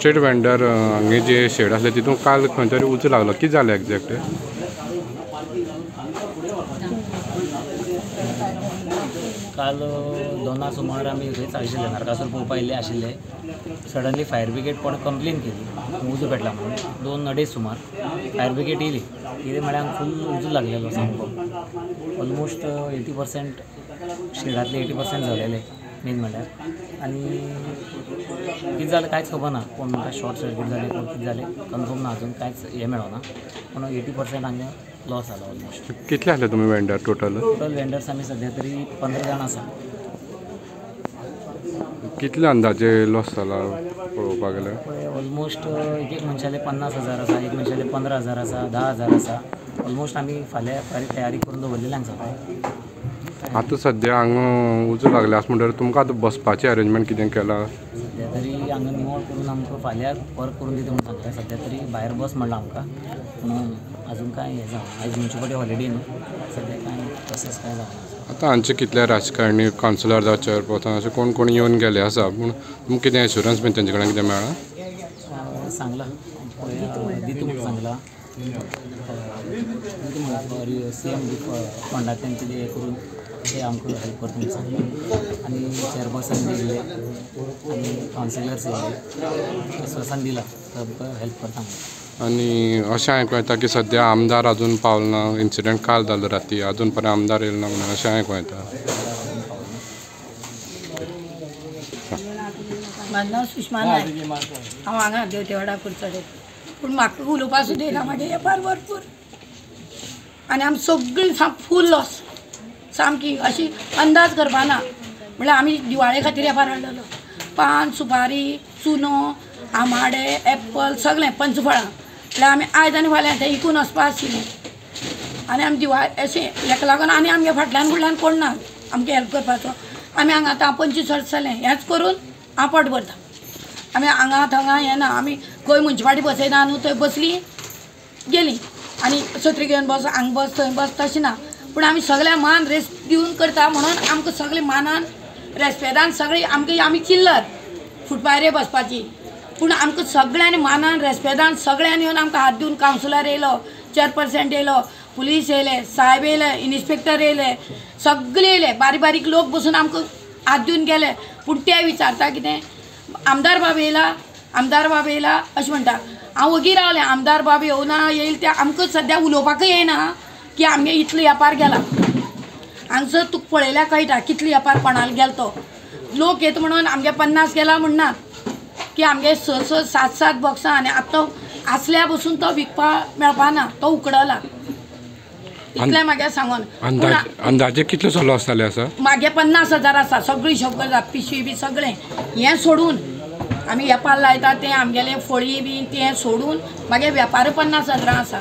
Street vendor हांगे जे shade आसले तितून काल खंय तरी उजो लागलो, कितें जालें एग्जॅक्ट? काल 2 सुमार आमी थंयच आशिल्ले, नरकासूर पळोवपा येयल्ले आशिल्ले. सडनली फायर ब्रिगेड कोण कंप्लेन केली उजो पेटला म्हणून. 2-2.5 सुमार फायर ब्रिगेड येयली. कितें म्हळ्यार फूल उजो लागलेलो सामको. ऑलमोस्ट 80% शेडांतले 80% जळलेले मेन म्हळ्यार. आनी कितें जालें कांयच खबर ना, कोण म्हणटा शॉर्ट सर्कीट जालें, कोण कितें जालें कन्फर्म ना, अजून कांयच हें मेळना. पूण 80% हांगा लॉस जालो ऑलमोस्ट. कितले आसले तुमी वेंडर टोटल? टोटल वेंडर्स आमी सद्या तरी 15 जाण आसा. कितले अंदाजे लॉस जाला पळोवपाक गेल्यार? पळय ऑलमोस्ट एक एक मनशाले 50,000 आसा, एक मनशाले 15,000 आसा, 10,000 आसा. ऑलमोस्ट आमी फाल्यां तयारी करून दवरलेली हांगा. आतां सद्या हांगा उजो लागले आसा म्हणटकीर तुमकां आतां बसपाचें अरेंजमेंट कितें केलां? सद्या तरी हांगा निवळ करून आमकां फाल्यां वर्क करून दिता म्हणून सांगलें. सद्या तरी भायर बस म्हणलां आमकां, पूण अजून कांय हें जावना. आयज म्युनिसिपालिटी हॉलिडे न्हू, सद्या कांय प्रोसेस कांय जावना. आतां हांचे कितले राजकारणी कावन्सिलर जावं चेअरपर्सन अशें कोण कोण येवन गेले आसा, पूण तुमकां कितें एश्युरन्स बीन तेंचे कडेन कितें मेळ्ळां? सांगलां दिता म्हणून सांगलां. दिता सी एम फंडांतल्यान कितें हें करून ते आमकां हेल्प करता म्हणून सांगलां. आनी चेअरपर्सन येयल्ले आनी कावन्सिलर्स येयल्ले, आस्वासन दिलां आमकां हेल्प करता म्हणून. आनी अशें आयकूं येता की सद्या आमदार अजून पावल ना, इन्सिडंट काल जालो राती, अजून पर्यंत आमदार येयलो ना म्हणून अशें आयकूं येता. म्हाजें नांव सुषमा नायक, हांव हांगा देवतेवाडा कुडचडे. पूण म्हाका उलोवपा सुद्दां येयना, म्हागे वेपार भरपूर आनी आमी सगळीं फूल लॉस सामकी, अशी अंदाज करपा ना. म्हणल्यार आमी दिवाळे खातीर वेपार हाडलेलो, पान सुपारी चुनो आमाडे एप्पल सगळें पंचफळां. म्हणल्यार आमी आयज आनी फाल्यां तें विकून वचपा आशिल्लीं. आनी आमी दिवाळे अशें हेका लागून आनी आमगे फाटल्यान फुडल्यान कोण ना आमकां हेल्प करपाचो. आमी हांगा आतां 25 वर्सां जालें हेंच करून हांव पोट भरता. आमी हांगा थंगा हें ना, आमी खंय मुन्सिपालिटी बसयना न्हू, थंय बसली गेली आनी सत्री घेवन बस हांगा बस थंय बस तशें ना. पूण आमी सगळ्या मान रेस दिवन करता म्हणून आमकां सगळें मानान रेस्पेदान सगळीं आमकां आमी चिल्लर फुटपाथार बसपाची, पूण आमकां सगळ्यांनी मानान रेस्पेदान सगळ्यांनी येवन आमकां हात दिवन कावन्सिलर येयलो, चेअरपर्सन येयलो, पुलीस येयले, सायब येयले, इन्स्पेक्टर येयले, सगळे येयले, बारीक बारीक लोक बसून आमकां हात दिवन गेले. पूण ते विचारता कितें, आमदार बाब येयला, आमदार बाब येयला अशें म्हणटा. हांव वगी रावलें, आमदार बाब येवना येयल ते आमकां सद्या उलोवपाकय येयना की आमगे इतलो वेपार गेला. हांगसर तुका पळयल्यार कळटा कितलो वेपार कोणाक गेलो तो. लोक येता म्हणून आमगे 50 गेला म्हणना की आमगे 6 6 7 7 बॉक्सां आनी आतां तो आसल्या बसून तो विकपा मेळपा ना, तो उकडला. इतलें म्हागे सांगून. अंदाजे कितलो लॉस जाले आसा? म्हागे 50,000 आसा, सगळी शोप पिशवी बी सगळें हें सोडून आमी वेपार लायता तें आमगेलें फळी बी तें सोडून म्हागे वेपार 50,000 आसा.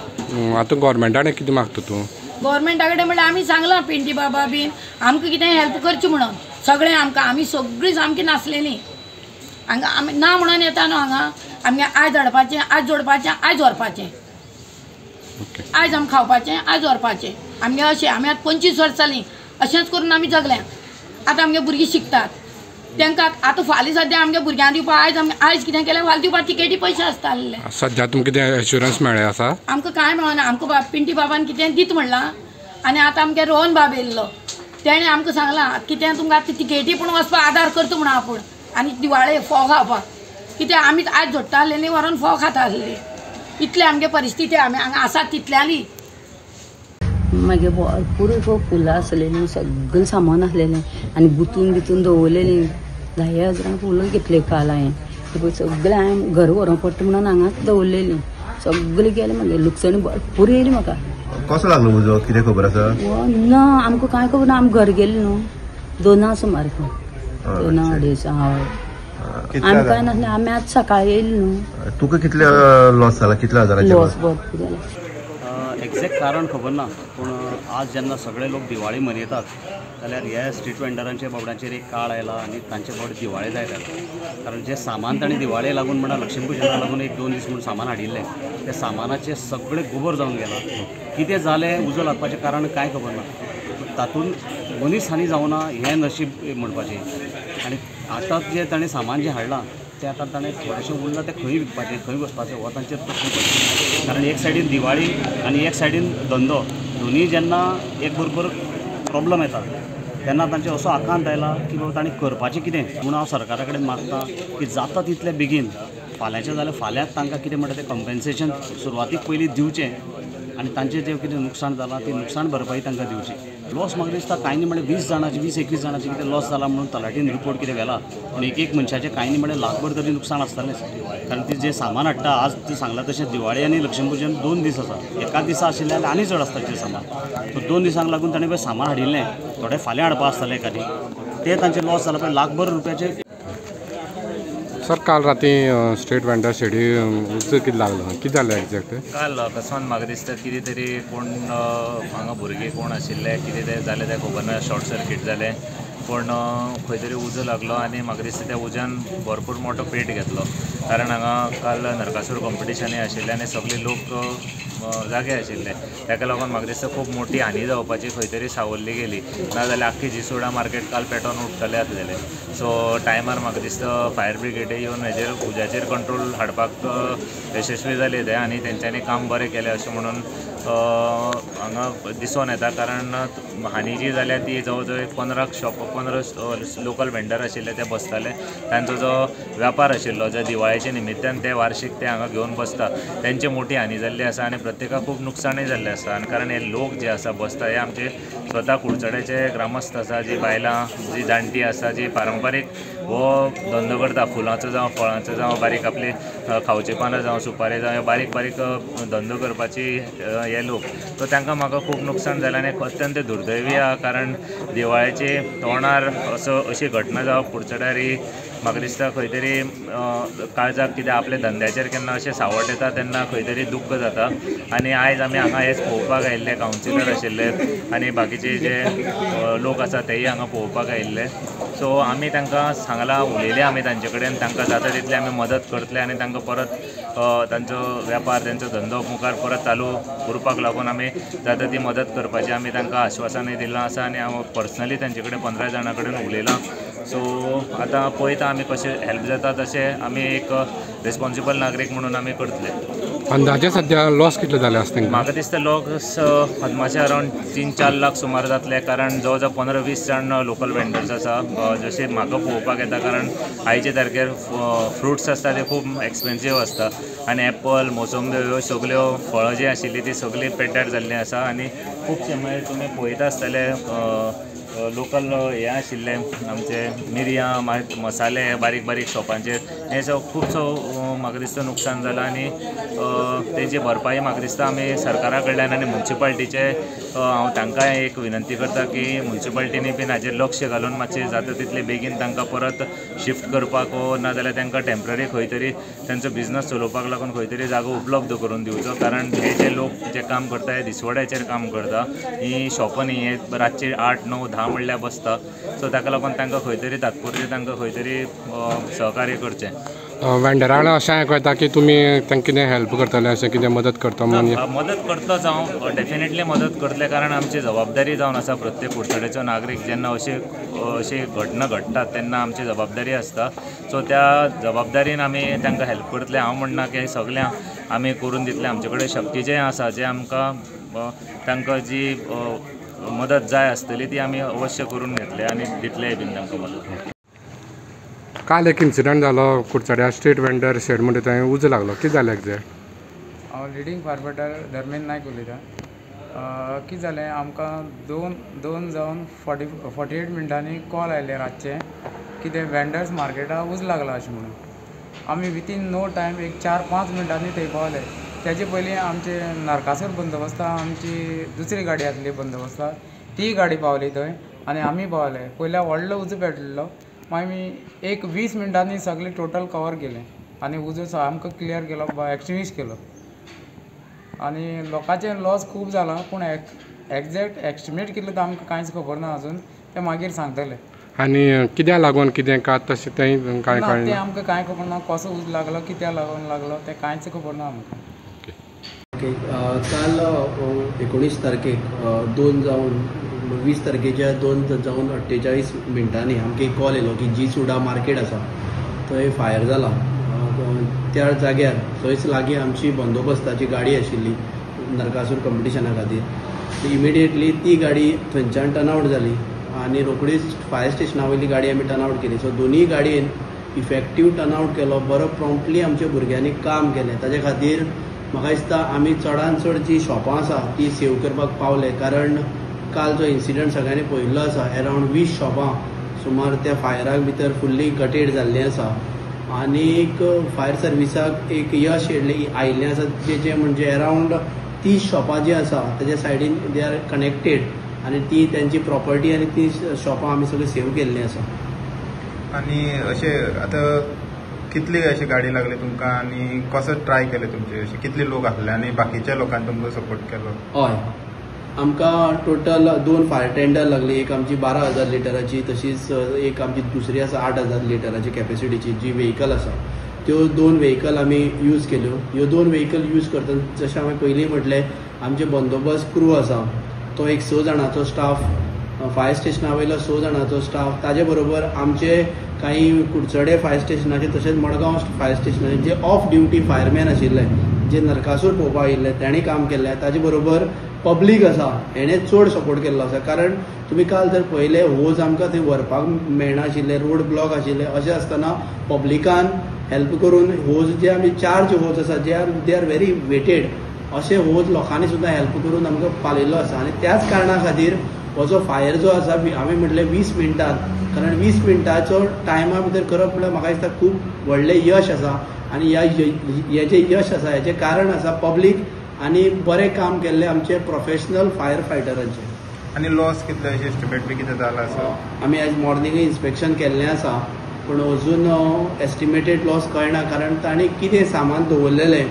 आतां गोवोरमेंटा कितें मागता तूं? गोवोरमेंटा कडेन म्हणल्यार आमी सांगलां पिंटी बाबा बीन आमकां कितें हेल्प करची म्हणून. सगळें आमकां आमी सगळीं सामकी नासलेलीं हांगा, आमी ना म्हणून येता न्हू हांगा. आमगे आयज हाडपाचें, आयज जोडपाचें, आयज व्हरपाचें, आयज आमी खावपाचें, आयज व्हरपाचें. आमगे अशें आमी आतां 25 वर्सां जालीं अशेंच करून आमी जगल्या. आतां आमगे भुरगीं शिकतात तांकां आतां फाल्यां सद्या आमगे भुरग्यांक दिवपा आयज आमी आयज कितें केलें फाल्यां दिवपा तिकेटी पयशे आसताले. सद्या तुमकां कितें एश्युरन्स मेळ्ळें आसा? आमकां कांय मेळना. आमकां पिंटी बाबान कितें दीत म्हणलां आनी आतां आमगे रोहन बाब येयल्लो, तेणें आमकां सांगलां कितें तुमकां आतां तिकेटी पूण वचपा आदार करता म्हणून आपूण. आनी दिवाळे फोव खावपाक कितें आमी आयज जोडटा आसलेली व्हरोन फोव खाता आसली. इतले आमगे परिस्थिती आमी हांगा आसा तितल्यांनी. मागीर भरपूर फुलां आसलेलीं, सगळें सामान आसलेलें आनी गुंतून बितून दवरलेलीं. 10,000 फुलां घेतली काल हांवें, सगळें हांवें घर व्हरोंक पडटा म्हणून हांगाच दवरलेलीं. सगळें गेलें मागीर लुकसाणी भरपूर येयली म्हाका. कसो लागलो उजो कितें खबर आसा? ना आमकां कांय खबर ना, आमी घर गेली न्हू 2 सुमार, 2 अडेच. हय, आमी कांय नासलें, आमी आज सकाळी येयली न्हू. तुका कितले लॉस जाला, कितले हजारांचे लॉस? भरपूर जाला. एग्जॅक्ट कारण खबर ना, पूण आज जेन्ना सगळे लोक दिवाळी मनयतात जाल्यार ह्या स्ट्रीट वेंडरांच्या बाबड्यांचेर एक काळ आयला आनी तांचे बाबडे दिवाळे जायत आयला. कारण जें सामान तांणी दिवाळे लागून म्हणा लक्ष्मीपुजनाक लागून 1-2 दीस म्हूण सामान हाडिल्लें, त्या सामानाचें सगळें गोबर जावन गेलां. कितें जालें उजो लागपाचें कारण कांय खबर ना. तातूंत मनीस हानी जावना हें नशीब म्हणपाचें. आनी आतां जें ताणें सामान जें हाडलां तें आतां ताणें थोडेशें उरलां तें खंय विकपाचें, खंय वचपाचें हो तांचेर प्रश्न पडटा. कारण एक सायडीन दिवाळी आनी एक सायडीन धंदो, दोनूय जेन्ना एक बरोबर प्रॉब्लम येता तेन्ना तांचे असो आकांत आयला की बाबा तांणी करपाचें कितें. म्हणून हांव सरकारा कडेन मागता की जाता तितले बेगीन फाल्यांचें जाल्यार फाल्यांच तांकां कितें म्हणटा तें कंपेन्सेशन सुरवातीक पयलीं दिवचें आनी तांचें जें कितें नुकसाण जालां ती नुकसाण भरपाई तांकां दिवची. लॉस म्हाका दिसता कांय न्ही म्हळ्यार 20 जाणांचें 20-21 जाणांचें कितें लॉस जाला म्हणून तलाठीन रिपोर्ट कितें व्हेला, पूण एक एक मनशाचें कांय न्ही म्हळ्यार लाखभर तरी नुकसाण आसतलेंच. कारण ती जें सामान हाडटा, आज ती सांगलां तशें दिवाळी आनी लक्ष्मीपुजन 2 दीस आसा, एकाच दिसा आशिल्लें जाल्यार आनी चड आसता तें सामान. सो 2 दिसांक लागून ताणें पळय सामान हाडिल्लें, थोडें फाल्यां हाडपा आसतलें एकादी, तें तांचें लॉस जालां पळय लाखभर रुपयाचें. सर, काल राती स्ट्रीट वेंडर शेडी उजो कितें लागलो, कितें जालें एग्जॅक्ट? काल अकस्मात म्हाका दिसता कितें तरी कोण हांगा भुरगे कोण आशिल्ले, कितें तें जालें तें खबर ना, शॉर्ट सर्कीट जालें, पूण खंय तरी उजो लागलो आनी म्हाका दिसता त्या उज्यान भरपूर मोठो पेट घेतलो. कारण हांगा काल नरकासूर कॉम्पिटिशनय आशिल्लें आनी सगळे लोक जागे आशिल्ले, ताका लागून म्हाका दिसता खूब मोठी हानी जावपाची खंय तरी सावरली गेली, नाजाल्यार आख्खी जीसोडा मार्केट काल पेटोवन उडटलें आसलेलें. सो टायमार म्हाका दिसता फायर ब्रिगेड येवन हेजेर उज्याचेर कंट्रोल हाडपाक यशस्वी जाले ते आनी तेंच्यांनी काम बरें केलें अशें म्हणून हांगा दिसून येता. कारण हानी जी जाल्या ती जवळ जवळ 15 शॉप, 15 लोकल वेंडर आशिल्ले ते बसताले, तांचो जो व्यापार आशिल्लो जे दिवाळेच्या निमित्तान ते वार्षिक ते हांगा घेवन बसता, तेंची मोठी हानी जाल्ली आसा आनी प्रत्येकाक खूब नुकसाणूय जाल्लें आसा. आनी कारण हे लोक जे आसा बसता हे आमचे स्वता कुडचड्याचे ग्रामस्थ आसा, जी बायलां जी जाणटी आसा, जी पारंपारीक हो धंदो करता, फुलांचो जावं फळांचो जावं बारीक आपली खावचे पानां जावं सुपारी जावं बारीक बारीक धंदो करपाची हे लोक, सो तांकां म्हाका खूब नुकसान जालें आनी अत्यंत दुर्दैवी आहा. कारण दिवाळेचे तोंडार असो अशी घटना जावप कुडचड्यार ही म्हाका दिसता खंय तरी काळजाक कितें आपल्या धंद्याचेर केन्ना अशें सावट येता तेन्ना खंय तरी दुख्ख जाता. आनी आयज आमी हांगा हेच पळोवपाक आयिल्ले, कावन्सिलर आशिल्ले आनी बाकीचे जे लोक आसा तेय हांगा पळोवपाक आयिल्ले. सो आमी तांकां सांगलां, उलयले आमी तांचे कडेन, तांकां जाता तितली आमी मदत करतले आनी तांकां परत तांचो व्यापार तांचो धंदो मुखार परत चालू उरपाक लागून आमी जाता ती मदत करपाची आमी तांकां आश्वासनूय दिलां आसा. आनी हांव पर्सनली तांचे कडेन 15 जाणां कडेन उलयलां. सो आतां पळयता आमी कशें हेल्प जाता तशें आमी एक रिस्पोन्सिबल नागरीक म्हणून आमी करतले. अंदाजे सद्या लॉस कितले जाले आसता? म्हाका दिसता लॉस अदमाशे अरावंड 3-4 लाख सुमार जातले. कारण जवळ जवळ 15-20 जाण लोकल वेंडर्स आसा, जशें म्हाका पळोवपाक येता. कारण आयचे तारखेर फ्रुट्स आसता ते खूब एक्सपेन्सीव आसता आनी एप्पल, मोसंबी ह्यो सगल्यो फळां जी आशिल्ली ती सगळीं पेड्ड्यार जाल्लीं आसा. आनी खुबशे मागीर तुमी पळयता आसतले लोकल हे आशिल्ले आमचे मिरयां, मसाले बारीक बारीक शॉपांचेर हें सगळें खुबसो म्हाका दिसता नुकसान जालां. आनी तेजी भरपाई म्हाका दिसता आमी सरकारा कडल्यान आनी मुन्सिपाल्टीचे हांव तांकांय एक विनंती करता की मुन्सिपाल्टीनी बीन हाजेर लक्ष घालून मातशें जाता तितले बेगीन तांकां परत शिफ्ट करपाक वो ना जाल्यार तांकां टेम्पररी खंय तरी तांचो बिजनस चलोवपाक लागून खंय तरी जागो उपलब्ध करून दिवचो. कारण हे जे लोक जे काम करता हे दिसवड्याचेर काम करता, ही शॉपां न्ही, हे रातचे 8, 9, 10 म्हणल्यार बसता. सो ताका लागून तांकां खंय तरी तात्पुरतें तांकां खंय तरी सहकार्य करचें. वेंडराक अशें आयकूं येता की तुमी तांकां कितें हेल्प करतले, अशें कितें मदत करता म्हणून? मदत करतलोच हांव, डेफिनेटली मदत करतले. कारण आमची जबाबदारी जावन आसा प्रत्येक कुडचड्याचो नागरीक जेन्ना अशी अशी घटना घडटात तेन्ना आमची जबाबदारी आसता. सो त्या जबाबदारीन आमी तांकां हेल्प करतले. हांव म्हणना की सगळें आमी करून दितले, आमचे कडेन शक्ती जें आसा जें आमकां तांकां जी मदत जाय आसतली ती आमी अवश्य करून घेतले आनी दितलेय बीन तांकां मदत. काल एक इन्सिडंट जालो कुडचड्या स्ट्रीट वेंडर शेड म्हणटा थंय उजो लागलो, कितें जालें एग्जॅक्ट? हांव लिडींग फायर धर्मेंद्र नायक उलयतां. कितें जालें, आमकां 2 जावन 48 मिनटांनी कॉल आयले रातचे की ते वेंडर्स मार्केटाक उजो लागला अशें म्हणून. आमी विथीन नो टायम एक 4-5 मिनटांनी थंय पावले. तेजे पयलीं आमचे नरकासूर बंदोबस्ता आमची दुसरी गाडी आसली बंदोबस्ता, ती गाडी पावली थंय आनी आमी पावले. पयल्या व्हडलो उजो पेटलेलो, मागीर आमी एक 20 मिनटांनी सगळें टोटल कवर केलें आनी उजो सामको क्लियर केलो, एक्सटिंग्विश केलो. आनी लोकांचें लॉस खूब जाला, पूण एग्जॅक्ट एस्टिमेट कितलें तें आमकां कांयच खबर ना अजून, तें मागीर सांगतले. आनी कित्याक लागून कितें का तशें तें कांय कळना? तें आमकां कांय खबर ना, कसो उजो लागलो, कित्याक लागून लागलो तें कांयच खबर ना आमकां. ओके, काल 19 तारखेक 2 जावन 20 तारखेच्या 2 जावन 48 मिनटांनी आमकां एक कॉल येयलो की जी सुडा मार्केट आसा थंय फायर जाला. त्या जाग्यार थंयच लागीं आमची बंदोबस्ताची गाडी आशिल्ली नरकासूर कंपिटिशना खातीर. इमिडिएटली ती गाडी थंयच्यान टर्न आवट जाली आनी रोखडीच फायर स्टेशना वयली गाडी आमी टर्न आवट केली. सो दोनूय गाडयेन इफेक्टीव टर्न आवट केलो, बरो प्रॉम्प्टली आमच्या भुरग्यांनी काम केलें. ताजे खातीर म्हाका दिसता आमी चडान चड जी शॉपां आसा ती सेव करपाक पावले, कारण काल जो इन्सिडंट सगळ्यांनी पळयल्लो आसा, अरावंड 20 शॉपां सुमार त्या फायराक भितर फुल्ली गटेड जाल्लीं आसा. आनीक फायर सर्विसाक एक यश आयिल्लें आसा जें म्हणजे अरावंड 30 शॉपां जीं आसा ताच्या सायडीन they are connected आनी ती तेंची प्रॉपर्टी आनी ती शॉपां आमी सगळीं सेव केल्लीं आसा. आनी अशें आतां कितली अशी गाडी लागली तुमकां आनी कसो ट्राय केले तुमचे, अशे कितले लोक आसले आनी बाकीच्या लोकांनी तुमकां सपोर्ट केलो? हय, आमकां टोटल 2 फायर टेंडर लागली. एक आमची 12,000 लिटराची, तशीच एक आमची दुसरी आसा 8,000 लिटराची कॅपेसिटीची जी व्हेकल आसा. त्यो 2 व्हेकल आमी यूज केल्यो. ह्यो 2 व्हेकल यूज करतना जशें हांवें पयलीं म्हटलें, आमचे बंदोबस्त क्रू आसा तो एक 6 जाणांचो स्टाफ, फायर स्टेशना वयलो 6 जाणांचो स्टाफ, ताजे बरोबर आमचे कांय कुडचडे फायर स्टेशनाचे तशेंच मडगांव फायर स्टेशनाचे जे ऑफ ड्युटी फायरमॅन आशिल्ले, जे नरकासूर पळोवपाक आयिल्ले तांणी काम केल्लें. ताजे बरोबर पब्लीक आसा हेणें चड सपोर्ट केल्लो आसा, कारण तुमी काल जर पळयलें होज आमकां थंय व्हरपाक मेळनाशिल्ले, रोड ब्लॉक आशिल्ले. अशें आसतना पब्लिकान हेल्प करून होज जे आमी चार्ज होज आसा जे they are very weighted अशे होज लोकांनी सुद्दां हेल्प करून आमकां पालयल्लो आसा. आनी त्याच कारणा खातीर हो जो फायर जो आसा हांवें म्हटलें 20 मिनटान, कारण 20 मिनटाचो टायमा भितर करप म्हळ्यार म्हाका दिसता खूब व्हडलें यश आसा. आनी ह्या जें यश आसा हेचें कारण आसा पब्लीक आनी बरें काम केल्लें आमचे प्रोफेशनल फायर फायटरांचें. आनी लॉस कितले अशें एस्टिमेट बी कितें जाला आसा? आमी आयज मॉर्निंगूय इन्स्पेक्शन केल्लें आसा, पूण अजून एस्टिमेटेड लॉस कळना, कारण तांणी कितें सामान दवरलेलें,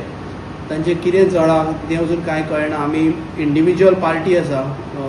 तांचें कितें जळां तें अजून कांय कळना. आमी इंडिविज्युअल पार्टी आसा,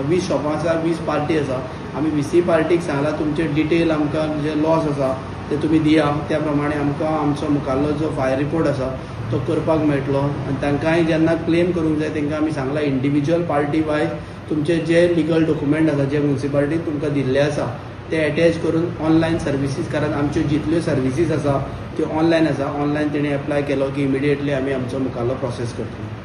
20 शॉपां आसा, 20 पार्टी आसा. आमी 20 पार्टीक सांगलां तुमचे डिटेल आमकां जे लॉस आसा ते तुमी दिया, त्या प्रमाणे आमकां आमचो मुखाल्लो जो फायर रिपोर्ट आसा तो करपाक मेळटलो. आनी तांकांय जेन्ना क्लेम करूंक जाय तांकां आमी सांगलां इंडिविज्युअल पार्टी वायज तुमचे जे लिगल डॉक्युमेंट आसा जे म्युनिसिपालिटीन तुमकां दिल्ले आसा ते एटॅच करून ऑनलायन सर्विसीस, कारण आमच्यो जितल्यो सर्विसीस आसा त्यो ऑनलायन आसा, ऑनलायन तेणी एप्लाय केलो की इमिडिएटली आमी आमचो मुखाल्लो प्रोसेस करतले.